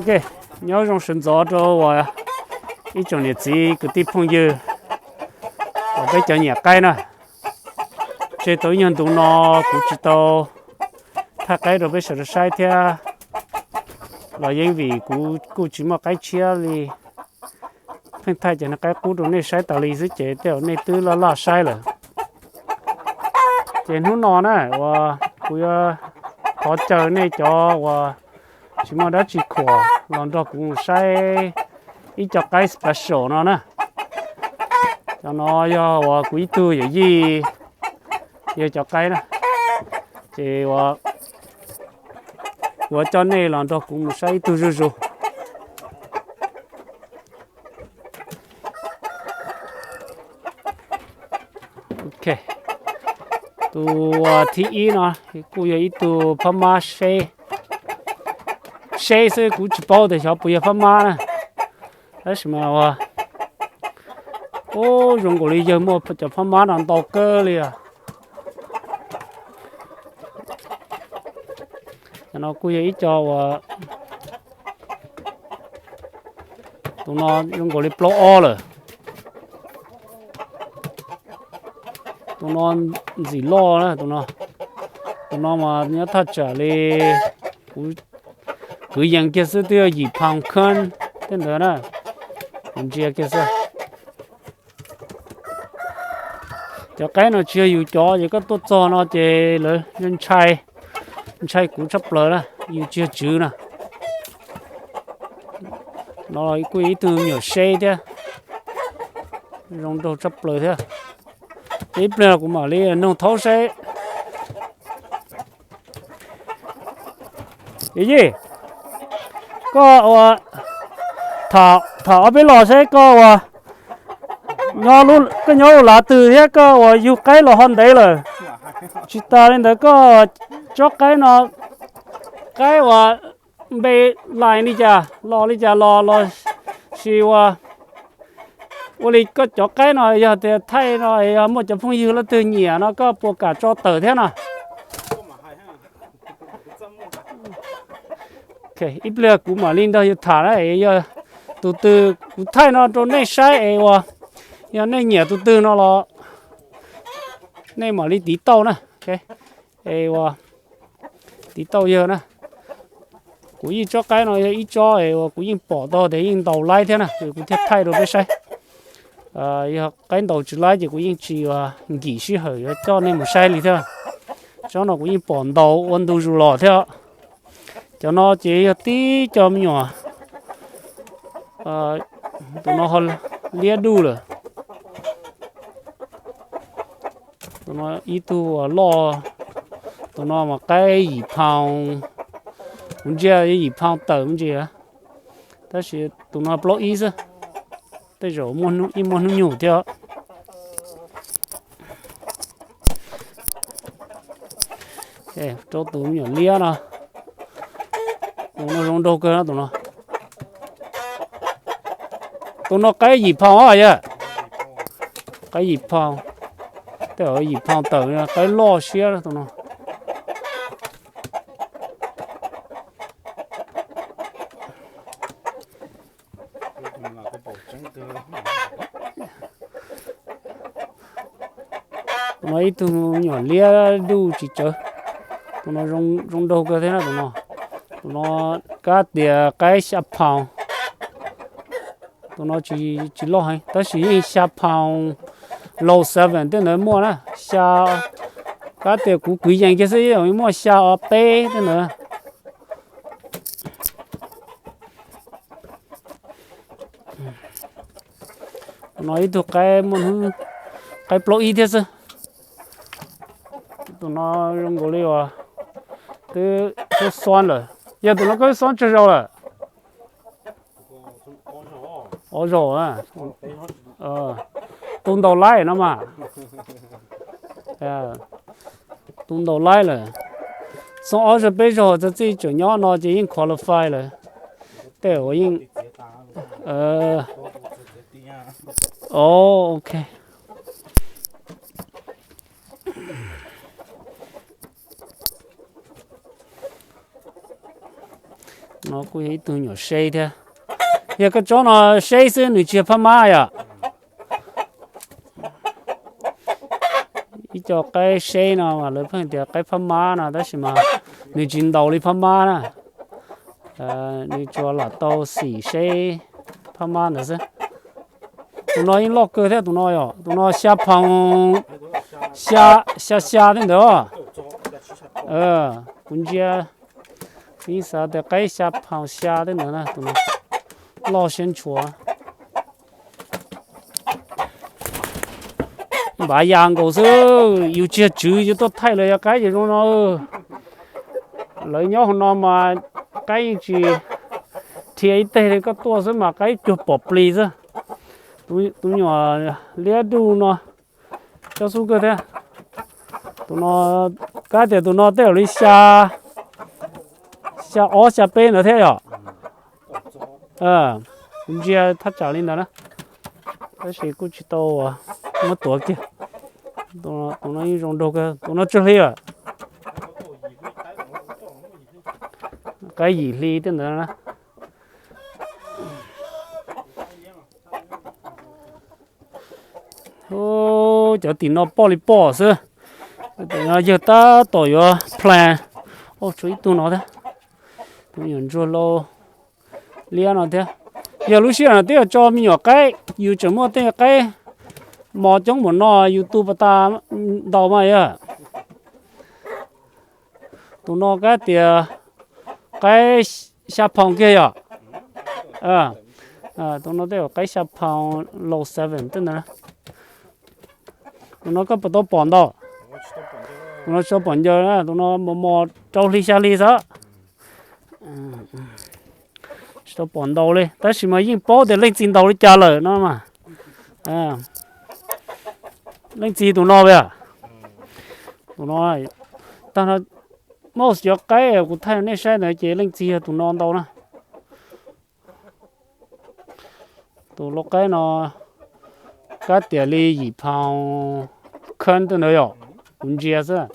Ok, nyob zoo sawv ntxov rau uas ib tsoom niam txiv kwv tij phooj ywg uas peb cov nyiam qaib na. Tseg tau ib nyuag ntu no kuv tsis tau thaij qaib rau peb sawv daws saib thiab los yeej vim kuv kuj tsis muaj qaib tshiab li. Pheej thaij cov niag qaib qub rau nej saib tas li xwb ces tej zaum nej twb laj laj saib lawm. Ces hnub no na uas kuv yuav thov caw nej cov uas tsis muaj dab tsi khuam los nrog kuv mus saib ib co qaib special no na. Cov no yog uas kuv ib tug yawm yij yog cov qaib na, ces uas kuv coj nej los nrog kuv mus saib ib tug zuj zus. Ok, tus thib ib no kuj yog ib tug phab mab seb, seb xwb, kuv tsis paub tias xyov puas yog phab mab na. Tab sis mas ua, ub, zoo nkaus li yawg muaj cov phab mab no ntau kawg li os. Cov no kuj yog ib co uas, tus no zoo nkaus li plaub ob lawm. Tus no ntxim loj na, tus no, tus no mas nyob thaj tsam li kuv kwv yees kiag xwb twb yog yim pound kheeb tej ntawd na. Kuv ntsia kiag xwb. Cov qaib no tsis yog yus cov, ces koj tuaj txog no ces lawv ntshai, ntshai kuv tshaj plaws na, yus tsis yog tswv na. No kuj yog ib tug me nyuam seb thiab, zoo nraug tshaj plaws thiab. Ces ib pliag kuv mam li nug thaub seb. Yawm yij, koj ua, tham ob peb los seb koj ua, koj nyob lub lav twg thiab koj ua yug qaib los ho ntev lawm? Tsis tas li ntawd koj tsob qaib no, qaib ua npe lais li cas los li cas los los sis ua, ua li koj cov qaib no yog tias thaij no yog muaj cov phooj ywg leej twg nyiam no koj puas kam tso tawm thiab no? Ib pliag kuv mam li nrog yus tham na, yog tus twg kuv thaij no rau nej saib es ua, yog nej nyiam tus twg no los nej mam li tiv tauj na. Es ua, tiv tauj yawg na. Kuv ib tsob qaib no yog ib tsob es uas kuv yeej pom tau tias yeej ntaus laib thiab na, kuv thiaj thaij rau peb saib. Yog qaib ntaus tsis laib ces kuv yeej tsis ua nkim sij hawm yuav coj nej mus saib li thiab. Tsob no kuv yeej pom ntaus ua ntu zus los thiab. Cov no ces yog tib co me nyuam, tus no ho liab duj lawm. Tus no ib tug loj, tus no mas qaib yim pound, kuv ntsia yim pound tawm me ntsis, tab sis tus no plaub ib xwb, tej zaum yeej muaj hnub nyoog thiab. Rau tus me nyuam liab no, tus no zoo nraug kawg tus no. Tus no qaib yim pound yog, qaib yim pound, tej zaum yim pound tawm, qaib loj siab tus no. Tus no ib tug me nyuam liab duj tsis tsawv. Tus no zoo nraug kawg thiab na tus no. Tus no kab tias qaib xya pound. Tus no tsis loj heev tab sis yeej xya pound, low seven tej ntawd muaj na, xya, kab tias kuv kwv yees kiag xwb yeej muaj xya ob peb tej ntawd. Tus no ib tug qaib, qaib plaub ib thiab xwb. Tus no zoo nkaus li uas twb xub xob lawm. Yog tus no koj xub xob tsawg zaus lawm? Ob zaus. Tus ntaus laib no mas, tus ntaus laib lawm. Xub ob zaug peb zaug txog txij tseem nyob no ces yeej qualify lawm. Tej uas yeej, ok. No kuj yog ib tug me nyuam seb thiab. Yog koj tsob no seb xwb, nws tsis yog phab mab yom. Ib co qaib seb no mas lawv pheej tias qaib phab mab no, tab sis mas nws tsis ntaus li phab mab na. Nws tsuas lam tau xim seb phab mab ntawd xwb. Tus no yeej loj kawg thiab, tus no yom, tus no xya pound, xya, xya xya tej ntawd. Kuv ntsia, kuv yeej xav tias qaib xya pound xya tej ntawd na, tus no loj siab ntshuav. Npav yas nkaus xwb, yus tsis yog tswv yuav tuaj thaij lawv cov qaib ces zoo no. Lawv nyob hauv no mas qaib yeej tsis dhia ib teg li, koj tuaj xwb mas qaib cuag pom plis xwb. Tus me nyuam liab duj no coob xub kawg thiab. Tus no, kab tias tus no tej zaum li xya, xya ob xya peb ntawd thiab yom. Kuv ntsia thaj tsam li ntawd na, tab sis kuj tsis tau muab tuav kiag. Tus no yeej zoo nraug kawg, tus no tsawg hli lawm? Qaib yim hli tej ntawd na. Cov tim no poj li poj xwb. Yawg tab tom yuav plan. Tshuav ib tug no thiab, tus me nyuam ntsuag hlau liab no thiab. Yog lub sij hawm no twb yog tso me nyuam qaib, yus tseem muaj tej qaib mos coob npaum no yus tu pas tas ntaus mas yog. Tus no kab tias qaib xya pound kiag yom. Tus no tej zaum qaib xya pound low seven tej ntawd. Tus no koj puas tau pom ntau? Tus no tsis tau pom ncau, tus no mos mos rau hli xya hli xwb. Tsis tau pom ntaus li, tab sis mas yeej paub tias leej txiv ntaus li cas lawm no mas. Leej txiv tus no a, tus no, tag no, most cov qaib kuv thaij nej saib ntawd ces leej txiv yog tus no ntau na. Tus lau qaib no kab tias li yim pound khab ntawd yom. Kuv ntsia xwb,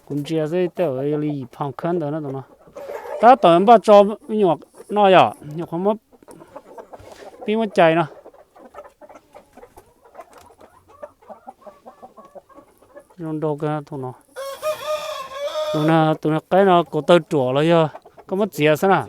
kuv ntsia xwb tej zaum li yim pound khab ntawd na tus no. Tab tom npaj tso me nyuam no yom, nyuam qhuav muab pib muab cais no. Zoo nraug kawg tus no. Tus qaib no kaus taw ruam los yog koj muab txiav xwb na?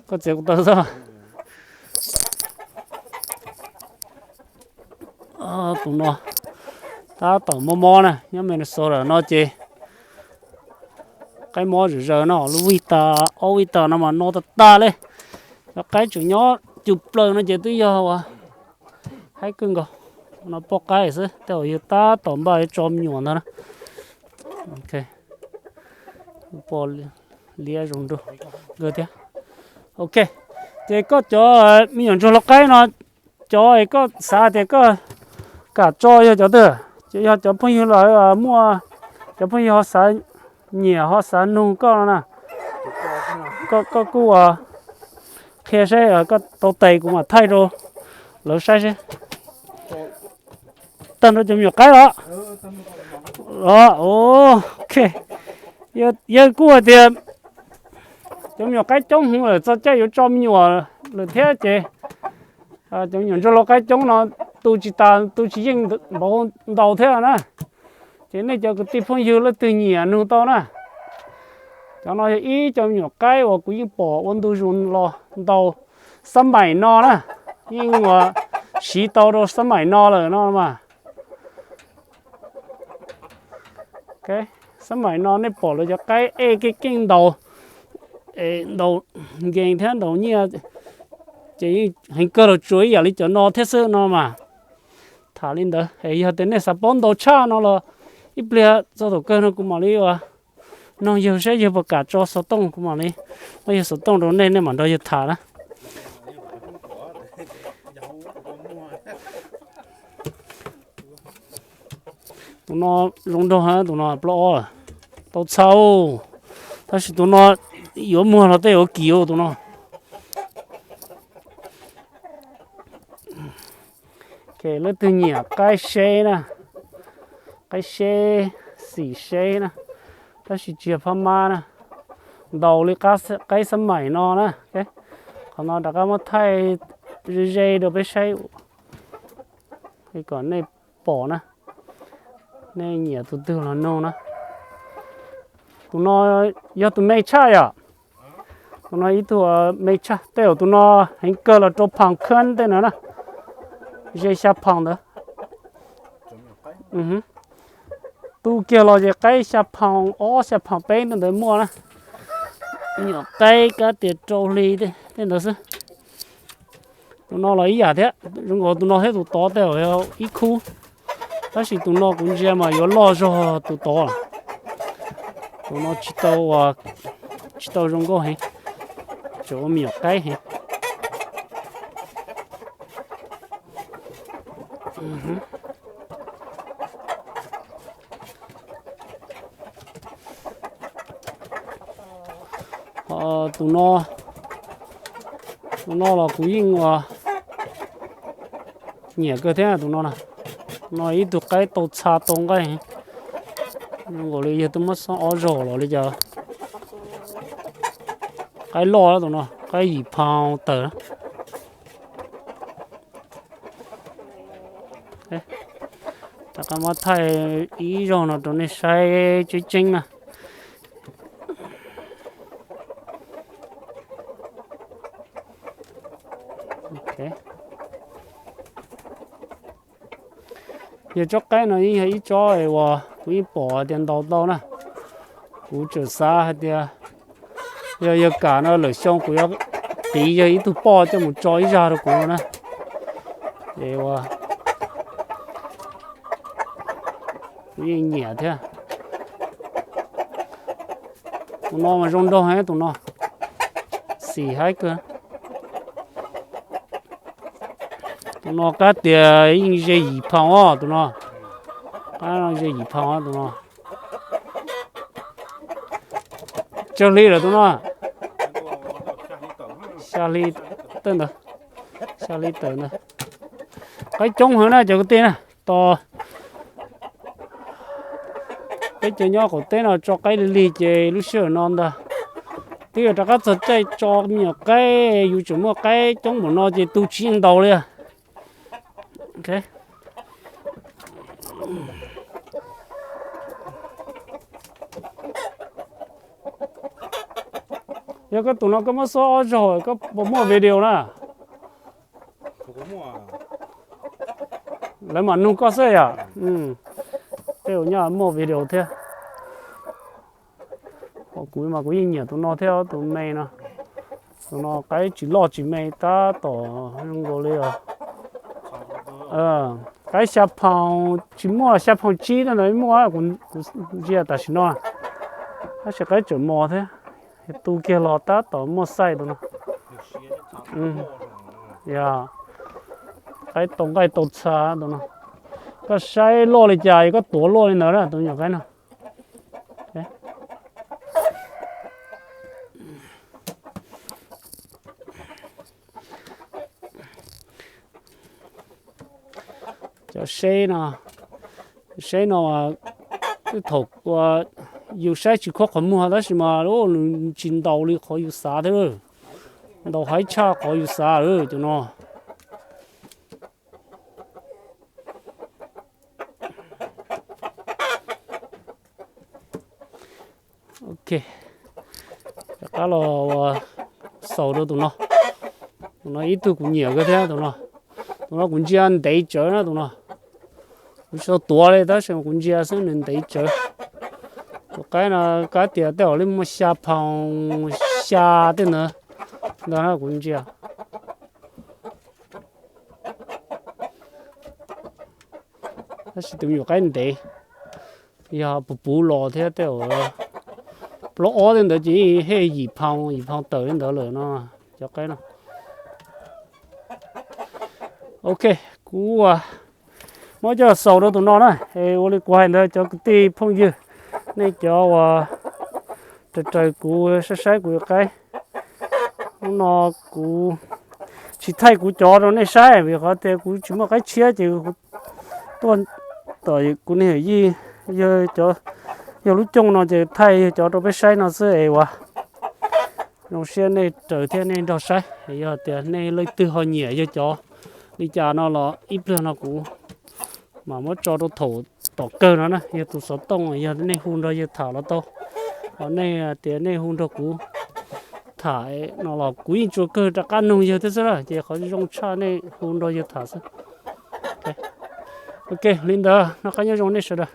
Koj txiav kaus taw xwb. Tus no tab tom mob mob na, nyob Minnesota no ces qaib mob zom zaws no, lub vij tas ob vij tas no mas no tag tag li. Cov qaib tseem nyob cug plaws no ces twb yog uas haib kawg nkaus. No poj qaib xwb, tej zaum yog tab tom npaj yuav tso me nyuam ntag na. Poj liab zoo nraug thiab. Ok, ces koj cov me nyuam ntsuag lau qaib no, cov koj xav tias koj kam tso yog cov twg? Ces yog cov phooj ywg los muaj, cov phooj ywg ho xav nyiam ho xav nug koj no na, koj kuj qhia saib, koj tau tes kuv mam thaij rau lawv saib seb. Tag nrho cov me nyuam qaib los? Ok, yawg kuj hais tias cov me nyuam qaib coob heev lawm, txog caij yuav tso me nyuam lawm thiab ces cov me nyuam ntsuag lau qaib coob no tu tsis tas tu tsis yeej npaum ntaus thiab na. Ces nej cov kwv tij phooj ywg leej twg nyiam nug tau na. Cov no yog ib co me nyuam qaib uas kuv yeej pom ua ntu zus los ntaus xab maim no na, yeej uas siv tau rau xab maim no lawm no mas. Xab maim no nej pom lawv cov qaib ej keej keej ntaus, ntaus nkees thiab ntaus nyiaj, ces yeej heev kawg los tsuas ib yam li cov no thiab xwb no mas. Tham li ntawd es yog tias nej xav paub ntau tshaj no los ib pliag txog thaum kawg no kuv mam li ua noog yawg saib yawg puas kam tso xov tooj, kuv mam li muab yawg xov tooj rau nej, nej mam nrog yawg tham na. Tus no zoo nraug, tus no plaub ob tau txhau, tab sis tus no yuav muag los tej yuav kis tus no. Leej twg nyiam qaib seb na, qaib seb, xim seb na, tab sis tsis yog phab mab na. ntaus li qaib xab maim no na. Qhov no rov qab muab thaij ze ze rau peb saib kom nej pom na, nej nyiam tus twg los nug na. Tus no yog tus me tshaj yom. Tus no ib tug me tshaj, tej zaum tus no heev kawg los rau phaus khab tej no na, ze xya phaus ntawd. Tu kiag los ces qaib xya phaus ob xya phaus peb tej ntawd muaj na. Nyuam qaib kab tias rau hli tej ntawd xwb. Tus no los ib yam thiab, zoo nkaus tus no thiab tus tod tej zaum yog ib khub, tab sis tus no kuv ntsia mas yuav loj zog tus tod. Tus no tsis tau, tsis tau zoo nkauj heev, tseem ua me nyuam qaib heev. Tus no, tus no los kuv yeej ua nyiam kawg thiab tus no. No ib tug qaib tau txha tau nqaij, zoo nkaus li yog twb muab xob ob zaug los li cas. Qaib loj tus no, qaib yim phaus tawm. Rov qab muab thaij ib zaug no rau nej saib tseeb tseeb na. Yog tsob qaib no yeej yog ib tsob uas kuv yeej pom hais tias ntaus tau na. Kuv tseem xav hais tias yog yawg kam no lwm xyoo kuv yuav qiv yawg ib tug poj coj mus tso ib zag rau kuv no na. Es ua kuv yeej nyiam thiab. Tus no mas zoo nraug heev tus no, xim haib kawg. Tus no kab tias yeej ze yim phaus os tus no. Kab no ze yim phaus tus no. Tsawg hli lawm tus no? Xya hli tawm ntawd, xya hli tawm ntawd. Qaib coob heev na cov kwv tij na. Tos peb cov nyob qaum teb no tso qaib lig lig ces lub sij hawm no ntag twb yuav rov qab txog caij tso me nyuam qaib, yus tseem muaj qaib coob npaum no ces tus tsis yeej ntaus li. Yog koj tus no koj muab xob ob zaug koj puas muaj video na? Lawv mam nug koj xwb yom. Tej zaum nyob muaj video thiab. Kuv mas kuv yeej nyiam tus no thiab tus me no. Tus no qaib tsis loj tsis me tab tom zoo nkaus li os. Qaib xya phaus tsis muaj, xya phaus tsib no muaj, kuv ntsia tam sim no. Tab sis qaib tseem mos thiab, tu kiag los tab tom muaj xaij tus no. Yog qaib tau nqaij tau txha tus no. Koj saib loj li cas es koj tuav luaj li ntawd na tus nyuam qaib no. Cov seb no, seb no, thaum yus saib tsis khob qhov muag tab sis mas nws tsis ntaus li qhov yus xav thiab. Ntaus haib tshaj qhov yus xav cov no. Ok, rov qab los xaus rau tus no. Tus no ib tug kuv nyiam kawg thiab tus no. Tus no kuv ntsia ntev tsawv na tus no. Kuv tsis tau tuav li tab sis kuv ntsia xwb nws ntev tsawv. Tus qaib no kab tias tej zaum li muaj xya phaus xya tej ntawd ntag na kuv ntsia. Tab sis tus me nyuam qaib ntev, yog puv puv los thiab tej zaum plaub ob tej ntawd ces yeej yim phaus yim phaus tawm li ntawd lawm no, cov qaib no. Ok, kuv muab coj xaus rau tus no na, es ua li kuv hais ntawd cov kwv tij phooj ywg, nej cov uas raws raws kuv saib saib kuv qaib, hnub no kuv tsis thaij kuv cov rau nej saib vim qhov tias kuv tsis muaj qaib tshiab ces tuaj tom kuv niag yawm yij, yawg lub cooj no ces thaij yawg cov rau peb saib no xwb es uas Zoo siab nej raws thiab nej nrog saib. Yog tias nej leej twg ho nyiam yawg cov li cas no los ib pliag no kuv mam muab tso rau thaum tom kawg no na. Yog tus xov tooj yog nej hu nrog yawg tham los tau, ho nej tias nej hu nrog kuv tham no los kuv yeej tsuas kawg rov qab nug yawg thiab xwb na. Ces qhov zoo tshaj nej hu nrog yawg tham xwb. Ok, li ntawd noj qab nyob zoo nej sawv daws.